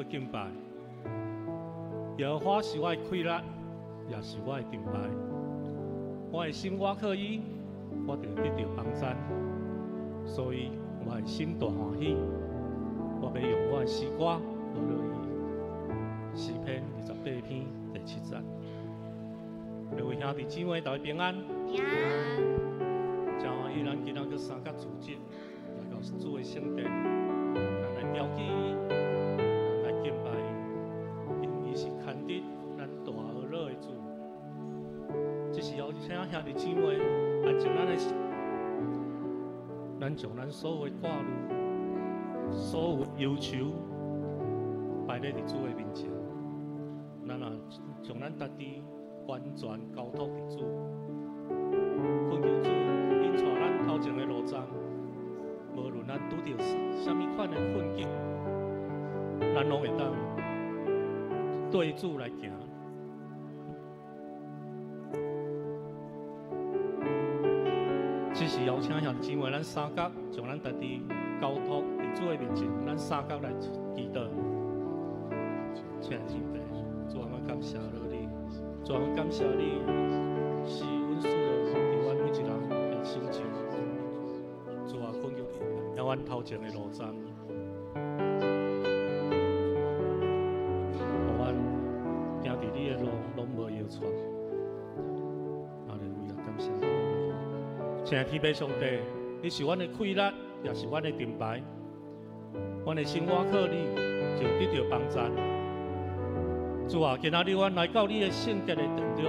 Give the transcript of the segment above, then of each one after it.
閣敬拜。耶和華是我的氣力，也是我的盾牌。我的心倚靠伊，我就得著幫贊。所以我的心大歡喜，我欲用我的詩歌歌頌伊。詩篇28篇第7節。各位兄弟姊妹，大家平安。平安。真歡喜，咱今仔閣三角組織來到主的聖殿，咱來標記伊，咱來敬拜伊，因為伊是牽得咱大呵樂的主。這是邀請兄弟姊妹，按照咱的心，咱將咱所有的掛慮、所有憂愁，擺咧佇主的面前。咱也將咱家己完全交託佇主，懇求主引帶咱頭前的路程，無論咱拄著啥物款的困境，咱攏會當對主來行。這是邀請兄弟姊妹，咱三角將咱家己交託佇主的面前，咱三角來祈禱。親愛的天父，主啊，我感謝你，主啊，我感謝你，是阮賜予佇阮每一人的手中。主啊，懇求你，引阮頭前的路程，予阮行佇你的路，攏無搖掣。哈利路亞，感謝你。親愛的天父上帝，你是阮的氣力，也是阮的盾牌。阮的心倚靠你，就得著幫贊。主啊，今仔日阮來到你的聖潔的殿中，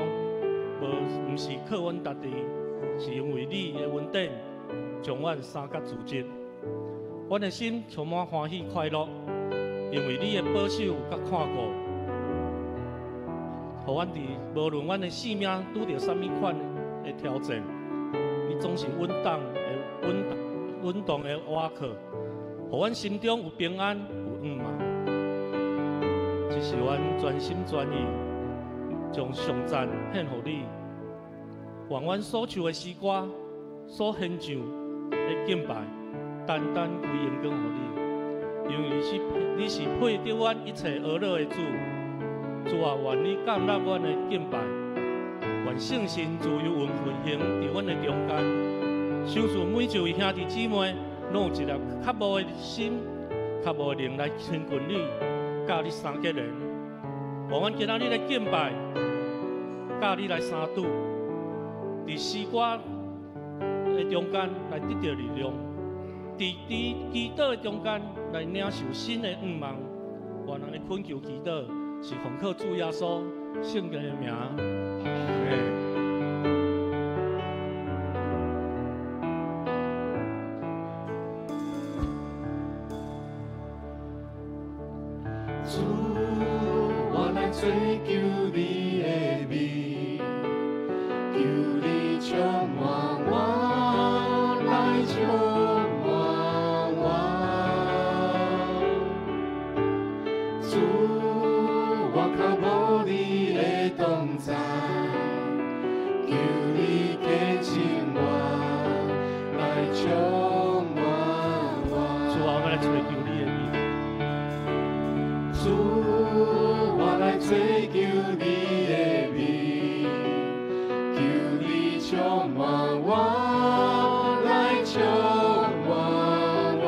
無毋是靠阮家己，是因為你的恩典，將阮三角組織。阮的心充滿歡喜快樂，因為你的保守佮看顧，予阮佇無論阮的性命拄著啥物款的挑戰，你總是穩當的穩穩當的倚靠，予阮心中有平安有盼望。這是阮全心全意將頌讚獻予你，願阮所唱的詩歌、所獻上的敬拜，單單歸榮光予你，因為你是配得阮一切呵樂的主。主啊，願你接納阮的敬拜，願聖神自由運行佇阮的中間。相信每一位兄弟姊妹，攏有一粒渴慕的心、渴慕的靈來親近你，佮你相結連。願阮今仔日來敬拜，佮你來相拄，佇詩歌的中間來得著力量，佇祈禱的中間來領受新的願望。願咱的懇求祈禱是奉靠主耶穌聖潔的名。阿們。主，我來追求你的面，求你充滿我，來充滿我。主，我較無你的同在，求你潔淨我，來充滿我。主啊，我來追求你的面。主，我來追求你的面，求你充滿我，來充滿我。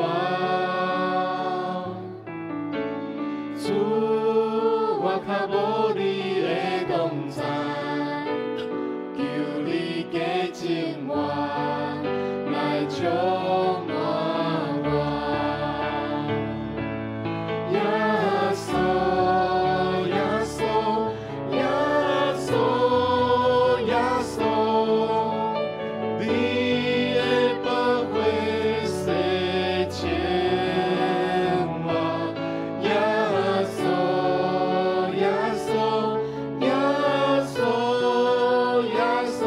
主，我較無你的同在，求你潔淨我，來充滿我。耶穌，耶穌，耶穌，耶穌，你的寶血洗淨我。耶穌，耶穌，耶穌，耶穌，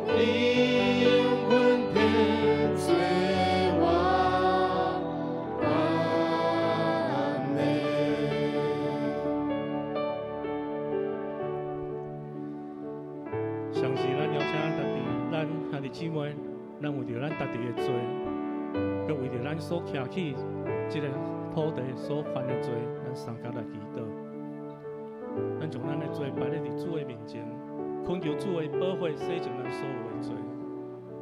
你永遠天做我。阿們。相信咱邀請咱家己，咱兄弟姊妹，咱為著咱家己的罪，閣為著咱所徛起這個土地所犯的罪，咱相共來祈禱。咱將咱的罪擺咧佇主的面前，懇求主的寶血洗淨咱所有的罪，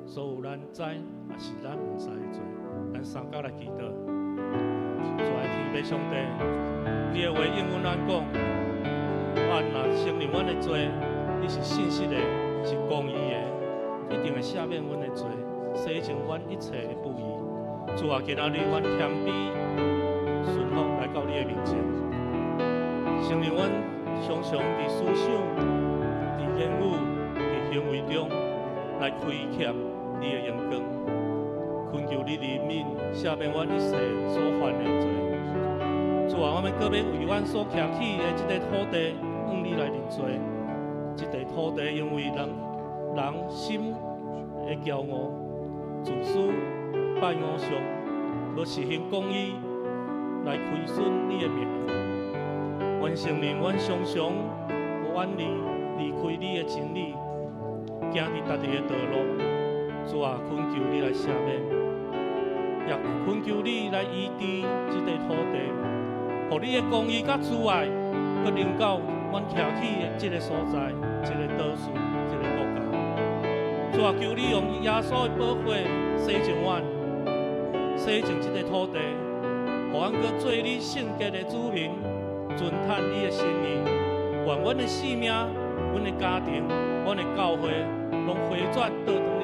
所有咱知抑是咱毋知的罪，咱相共來祈禱。主愛天父上帝，你的話應允咱講，咱若承認阮的罪，你是信實的，是公義的，一定會赦免阮的罪，洗淨阮一切的不義。主啊，今仔日阮謙卑順服來到你的面前，承認阮常常佇思想、佇言語、佇行為中來虧欠你的榮光，懇求你憐憫，赦免阮一世所犯的罪。主啊，我們閣欲為阮所徛起的這塊土地，向你來認罪。這塊土地因為人人心的驕傲、自私、拜偶像，無實行公義，來虧損你的名。阮承認，阮常常無願意離開你的真理，行佇家己的道路。主啊，懇求你來赦免，也懇求你來醫治這塊土地，予你的公義佮慈愛，閣臨到阮徛起的這个所在、這个島嶼、這个國家。主啊，求你用耶穌的寶血洗淨阮，洗淨這个土地，予阮閣做你聖潔的子民，遵趁你的心意。願阮的性命、阮的家庭、阮的教會，攏回轉倒轉你，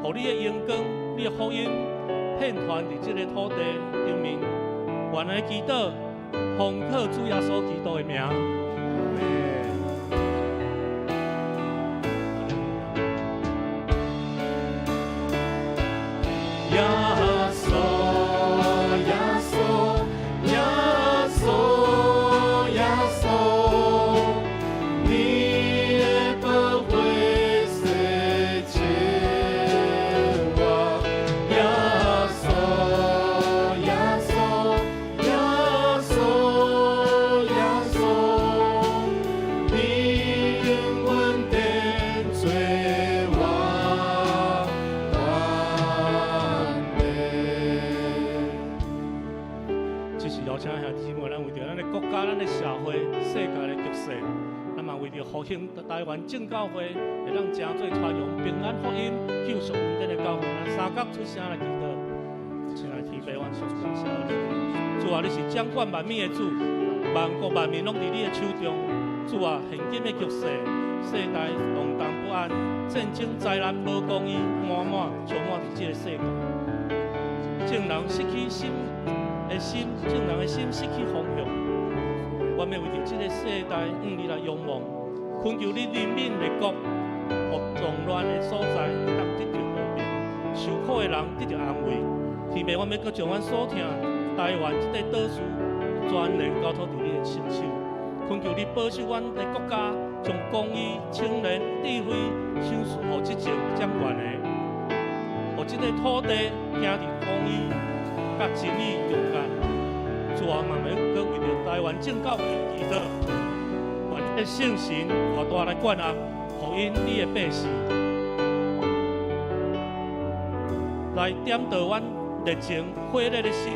予你的榮光、你的福音，遍傳佇這个土地頂面。願咱的祈禱，奉靠主耶穌基督的名。耶穌，耶穌，耶穌，耶穌，你的寶血洗淨我。耶穌，耶穌，耶穌，耶穌，你永遠定做我完美。這是邀請兄弟姊妹，咱為著咱的國家、咱的社會、世界的局勢，咱嘛為著復興台灣正教會，會當成做傳揚平安福音、救贖恩典的教會，咱相共出聲來祈禱。親愛天父，阮上感謝你。主啊，你是掌管萬物的主，萬國萬民攏佇你的手中。主啊，現今的局勢，世代動盪不安，戰爭災難無公義，滿滿充滿佇這个世界。眾人失去心的心，眾人的心失去方向。我欲為著這个世代向你來仰望，懇求你憐憫列國，予動亂的所在會當得著和平，受苦的人得著安慰。天父，我欲閣將阮所疼台灣這塊島嶼全然交託佇你的聖手，懇求你保守阮的國家，將公義、清廉、智慧賞賜予執政掌權的，予這塊土地行佇公義佮真理中間。主啊，嘛欲閣為著台灣正教會祈禱，願你的聖神大大來灌壓，予𪜶你的百姓來點著阮熱情火熱的心，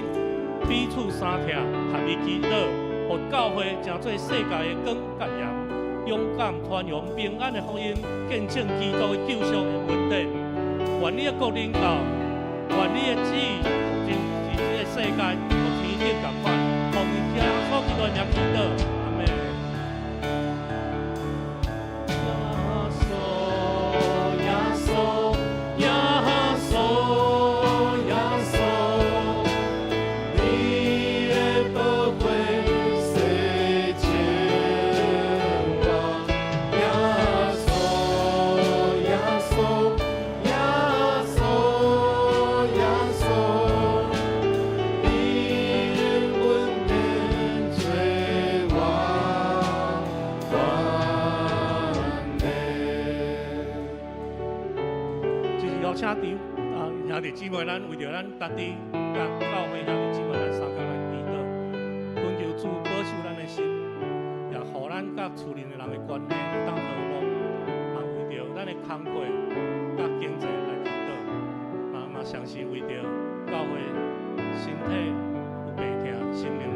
彼此相疼，合一祈禱，予教會成做世界的光佮鹽，勇敢傳揚平安的福音，見證基督的救贖的恩典。願你的國臨到，願你的旨意就佇這个世界，予天頂仝款。奉耶穌基督的名祈禱，阿們。耶穌，耶穌，耶穌，耶穌，你的寶血洗淨我。耶穌，耶穌，耶穌，耶穌，你永遠變做我完美。就是邀請弟啊兄弟姊妹，咱為著咱家己佮教會兄弟姊妹，咱相共來祈禱，懇求主保守咱的心，也予咱佮厝內的人的關係會當和睦，嘛為著咱的工課佮經濟來祈禱，嘛嘛相是為著教會身體有病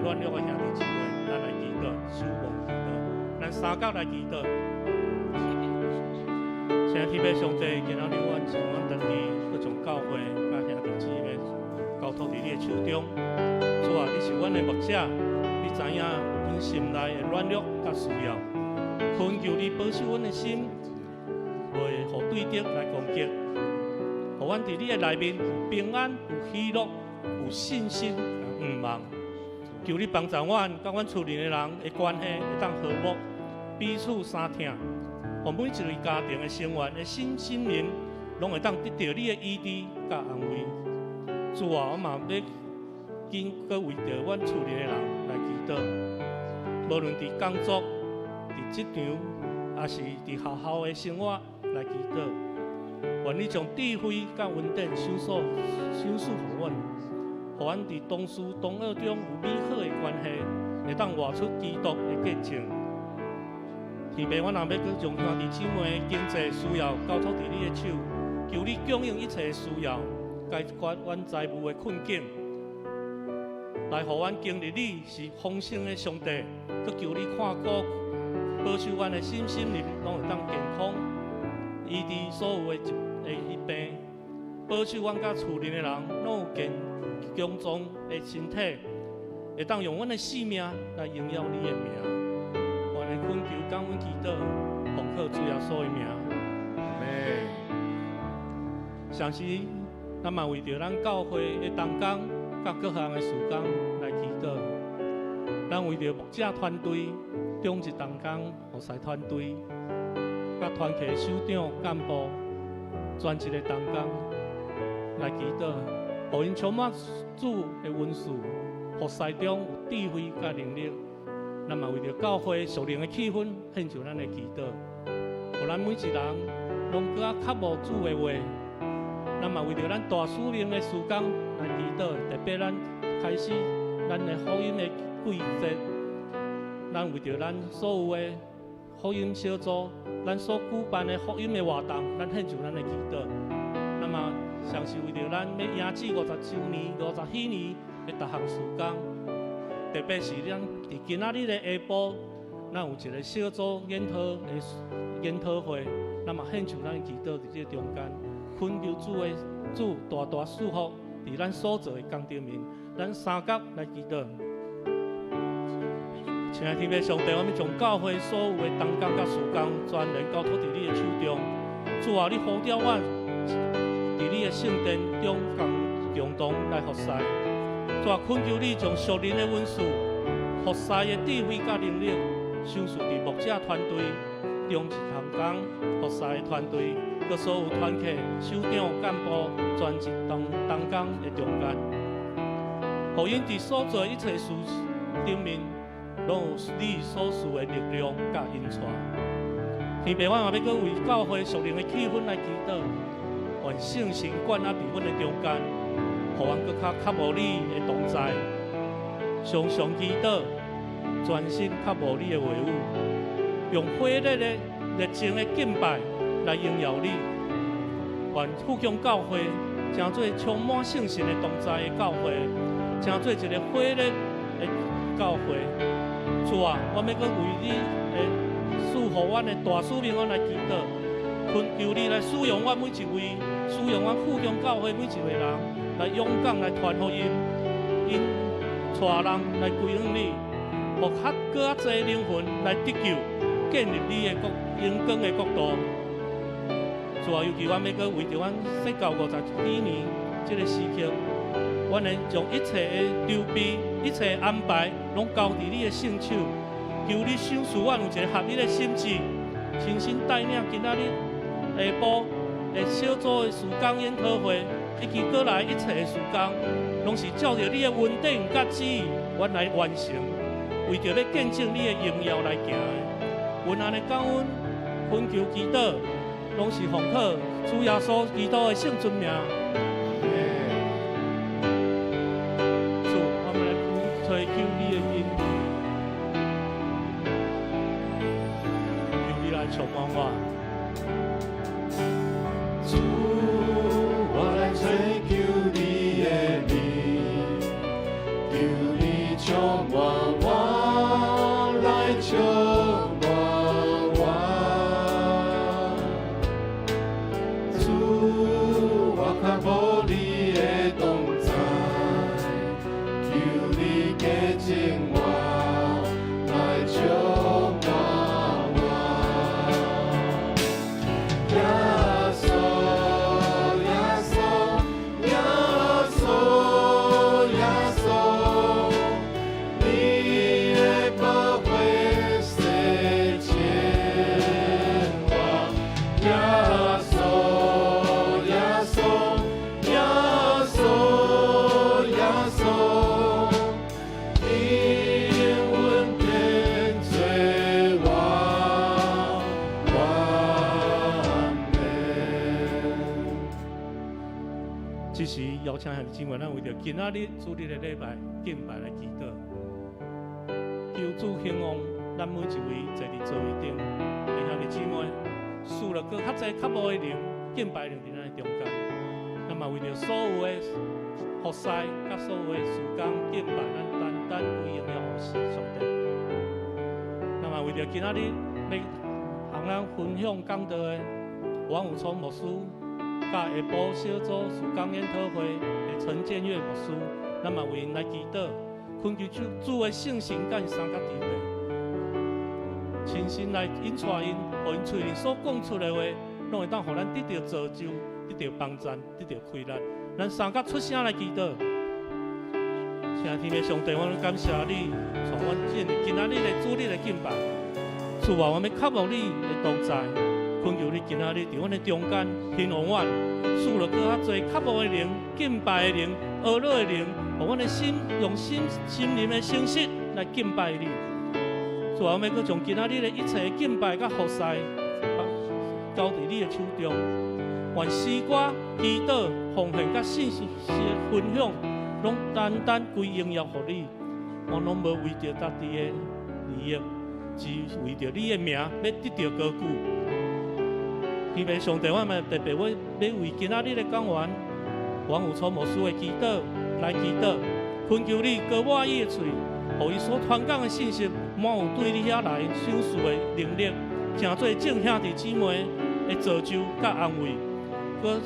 軟弱的兄弟姊妹，咱來祈禱，守望祈禱，咱三角來祈禱。親愛天父上帝，今仔日阮將阮家己，閣將教會佮兄弟姊妹交託佇你的手中。主啊，你是阮的牧者，你知影阮心內的軟弱佮需要，懇求你保守阮的心，袂予對敵來攻擊，予阮佇你的內面有平安、有喜樂、有信心、有盼望。求你幫助阮，佮阮厝裡的人的關係會當和睦，彼此相疼，予每一位家庭的成員的心心靈，攏會當得著你的醫治佮安慰。主啊，我嘛欲緊閣為著阮厝裡的人來祈禱，無論佇工作、佇職場，抑是佇學校的生活來祈禱。願你將智慧佮恩典賞賜、賞賜予阮，予阮佇同事同學中有美好的關係，會當活出基督的見證。天父，阮若欲閣將兄弟姊妹的經濟需要交託佇你的手，求你供應一切的需要，解決阮財務的困境，來予阮經歷你是豐盛的上帝，閣求你看顧保守阮的身心靈，攏會當健康，醫治所有的疾病，保守阮佮厝裡的人攏有健強壯的身體，會當用阮的性命來榮耀你的名。阮的懇求、感恩、祈禱，奉靠主耶穌的名。阿們。同時，咱嘛為著咱教會的同工佮各項的事工來祈禱。咱為著牧者團隊、長執同工、服侍團隊、佮團契首長幹部、全職的同工來祈禱，予𪜶充滿主的恩賜，服侍中有智慧佮能力。咱嘛為著教會屬靈的氣氛，獻上咱的祈禱，予咱每一人攏閣較渴慕主的話。咱嘛為著咱大使命的事工來祈禱，特別咱開始咱的福音的季節，咱為著咱所有的福音小組，咱所舉辦的福音的活動，咱獻上咱的祈禱。那麼，上是為著咱欲迎接50週年、50禧年的逐項事工，特別是咱佇今仔日的下晡，咱有一個小組研討會，咱嘛獻上咱的祈禱佇這個中間，懇求主的主大大賜福佇咱所做的工頂面，咱三角來祈禱。親愛天父上帝，我們將教會所有的同工佮事工，全然交託佇你的手中。主啊，你呼召阮佇你的聖殿中共共同來服侍。主啊，懇求你將屬靈的恩賜、服侍的智慧佮能力，賞賜佇牧者團隊、長執同工、服侍的團隊，佮所有團契首長、幹部、全職同工的中間，予𪜶佇所做一切事頂面，攏有你所賜的力量佮引帶。天父，我嘛欲閣為教會屬靈的氣氛來祈禱，願聖神灌壓佇阮的中間，予阮閣較渴慕你的同在，常常祈禱，專心渴慕你的話語，用火熱的熱情的敬拜來榮耀你。願富強教會成做充滿聖神的同在的教會，成做一個火熱的教會。主啊，我欲閣為你的賜予阮的大使命，阮來祈禱，懇求你來使用阮每一位，使用阮富強教會每一個人，來勇敢來傳福音，𪜶帶人來歸向你，予較閣較濟靈魂來得救，建立你的國榮光的國度。主啊，尤其阮欲閣為著阮宣教50禧年這個時刻，阮會將一切的籌備、一切的安排，攏交佇你的聖手，求你賞賜阮有一個合一的心志，親身帶領今仔日下晡的小組的事工研討會，以及過來一切的事工，攏是照著你的恩典佮旨意，阮來完成，為著欲見證你的榮耀來行的。阮按呢感恩，懇求祈禱，攏是奉靠主耶穌基督的聖尊名。主，我們來追求你的面，求你來充滿我。主，我來追求你的面，求你充滿我，來充滿我。主，我渴慕你的同在，求你潔淨我，來充滿我。耶穌，耶穌，耶穌，耶穌，你的寶血洗淨我。耶穌，耶穌，耶穌，耶穌，你用恩典做我完美。這時邀請兄弟姊妹，咱為著今仔日主日的禮拜敬拜來祈禱，求主興旺咱每一位坐佇座位頂的兄弟姊妹，賜予閣較濟渴慕的靈、敬拜靈佇咱的中間。咱嘛為著所有的服侍，佮所有的事工敬拜，咱單單歸榮耀予上帝。咱嘛為著今仔日欲向咱分享講道的王有聰牧師，佮下晡小組事工研討會的陳建岳牧師，咱嘛為𪜶來祈禱，懇求主主的聖神佮𪜶相佮佇底，親身來引帶𪜶，予𪜶喙裡所講出的話，攏會當予咱得著造就，得著幫贊，得著開力。咱相佮出聲來祈禱。請天父上帝，我感謝你，帶阮進入今仔日的主日的敬拜。主啊，我欲渴慕你的同在，懇求你今仔日佇阮的中間興旺阮，賜予閣較濟渴慕的靈、敬拜的靈、學樂的靈，予阮的心用心心靈的誠實來敬拜你。主啊，我欲閣將今仔日的一切的敬拜佮服侍，交佇你的手中。願詩歌、祈禱、奉獻佮信息的分享，攏單單歸榮耀予你。我攏無為著家己的利益，只為著你的名，欲得著高舉。天父上帝，我嘛特別欲為今仔日的講員王有聰牧師的祈禱來祈禱，懇求你膏抹伊的喙，予伊所傳講的信息滿有對你遐來賞賜的能力，成做眾兄弟姊妹的造就佮安慰。閣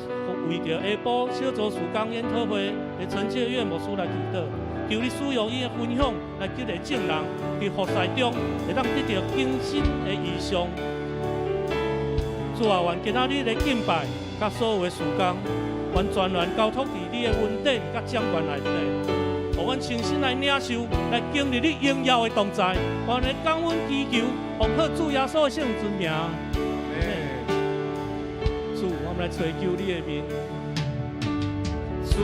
為著下晡小組事工研討會的陳建岳牧師來祈禱，求你使用伊的分享來激勵眾人佇服侍中會當得著更新的異象。主啊，願今仔日的敬拜，佮所有的事工，願全然交託佇你的恩典佮掌權內底，予阮親身來領受，來經歷你榮耀的同在。願你感恩祈求，奉靠主耶穌的聖尊名。主，我們來揣求你的面。主，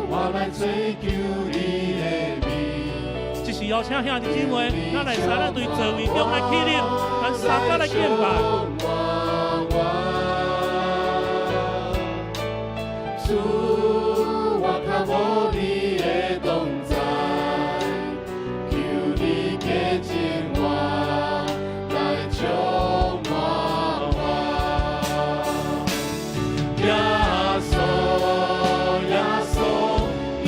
我來追求你的面。這是邀請兄弟姊妹，咱來三咱對座位中來起立，咱相佮來敬拜。主，我渴慕你的同在，求你潔淨我，來充滿我。耶穌，耶穌，耶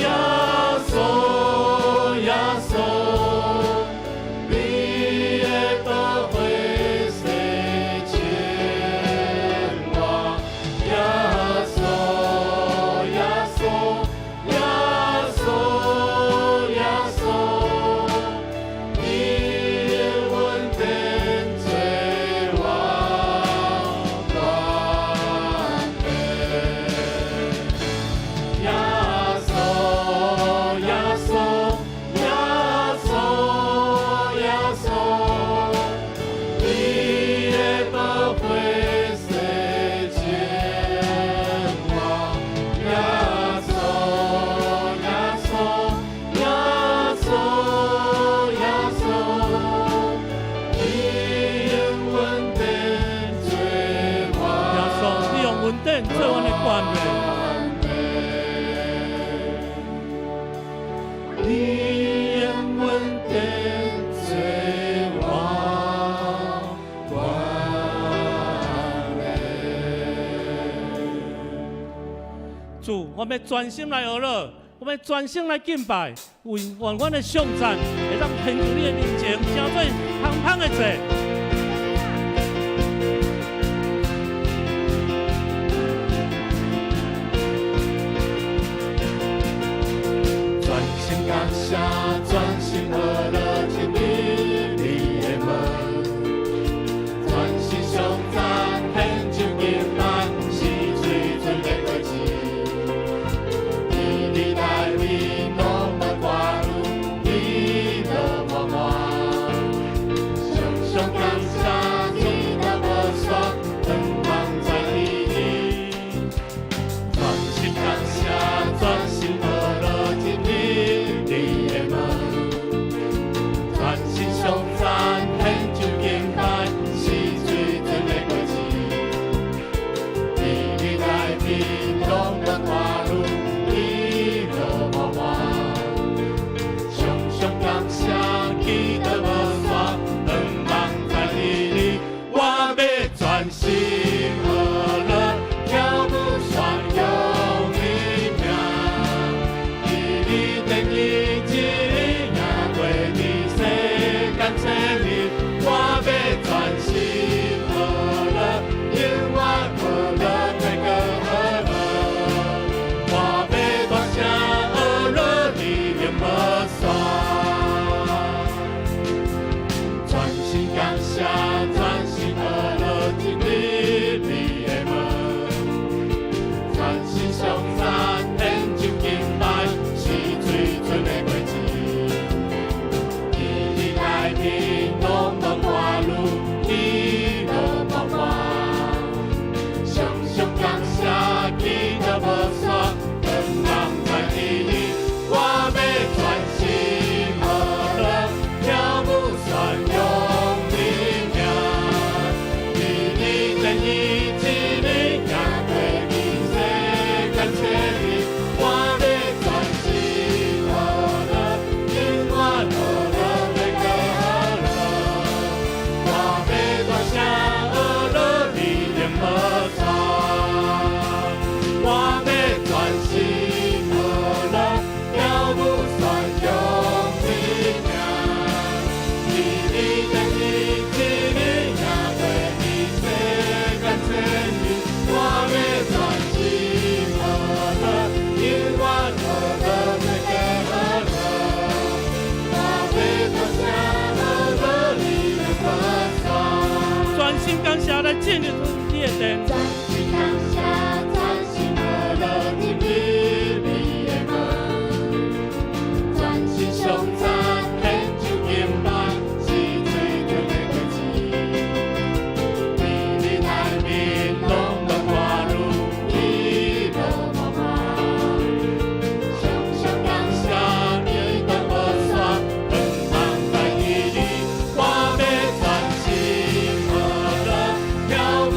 穌，耶穌，你的寶血洗淨我。耶穌，耶穌，耶穌，耶穌，你恩典做我完美。耶穌，耶穌，耶穌，耶穌，你的寶血洗淨我。耶穌，耶穌，耶穌，耶穌，你用恩典做我。耶穌，你用恩典做阮的冠冕。你用恩典做我冠冕。主，我欲專心來學樂，我們專心來敬拜，為願阮的頌讚會當獻到你的面前，成做香香的祭。專心感謝，專心呵樂，進入你的門。專心頌讚，獻酒敬拜，是最純的果子。伫你內面攏無掛慮，喜樂滿滿。常常感謝，祈禱無煞，願望在你裡。專心感謝，專心呵樂，進入你的門。專心頌讚，獻酒敬拜，是最純的果子。伫你內面攏無掛慮，喜樂滿滿。常常感謝，祈禱無煞，願望在你裡。我欲專心呵樂，跳舞宣揚你名。伫你殿一日贏過佇世間千年，我欲專心呵樂，永遠呵樂再閣呵樂。我欲大聲呵樂，你永無煞。專心感謝，專心呵樂，進入你的門。專心頌讚，獻酒敬拜，是最純的果子。伫你內面攏無掛慮，喜樂滿滿。常常感謝，祈禱無煞，願望在你裡。我欲專心呵樂，跳舞宣揚你名。伫你殿一日贏過佇世間千年，我欲專心呵樂，永遠呵樂再閣呵樂。我欲大聲呵樂，你永無煞。我欲專心呵樂，跳舞宣揚你名。伫你殿一日贏過佇世間千年，我欲專心呵樂，永遠呵樂再閣呵樂。我欲大聲呵樂，你永無煞。專心感謝來進入你的殿。專心感謝，專心呵樂，進入你的門。專心頌讚，獻酒敬拜，是最純的果子。伫你內面攏無掛慮，喜樂滿滿。常常感謝，祈禱無煞，願望在你裡。我欲專心呵樂，跳舞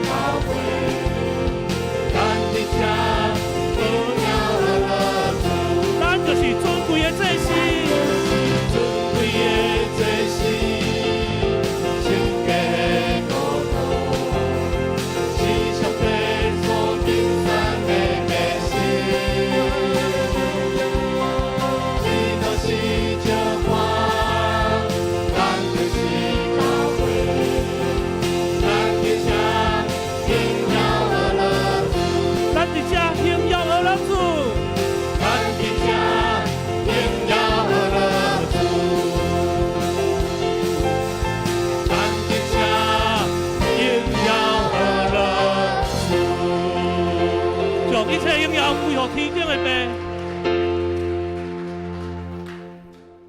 教會，咱佇這榮耀阿樂主。咱就是尊貴的祭司，尊貴的祭司，聖潔的國度，是上帝所揀選的百姓。基督是召喚，咱就是教會，咱佇這榮耀阿樂主。咱佇這榮耀阿樂主。咱佇這榮耀阿樂主，咱佇這榮耀阿樂主。將一切榮耀歸予天頂的父。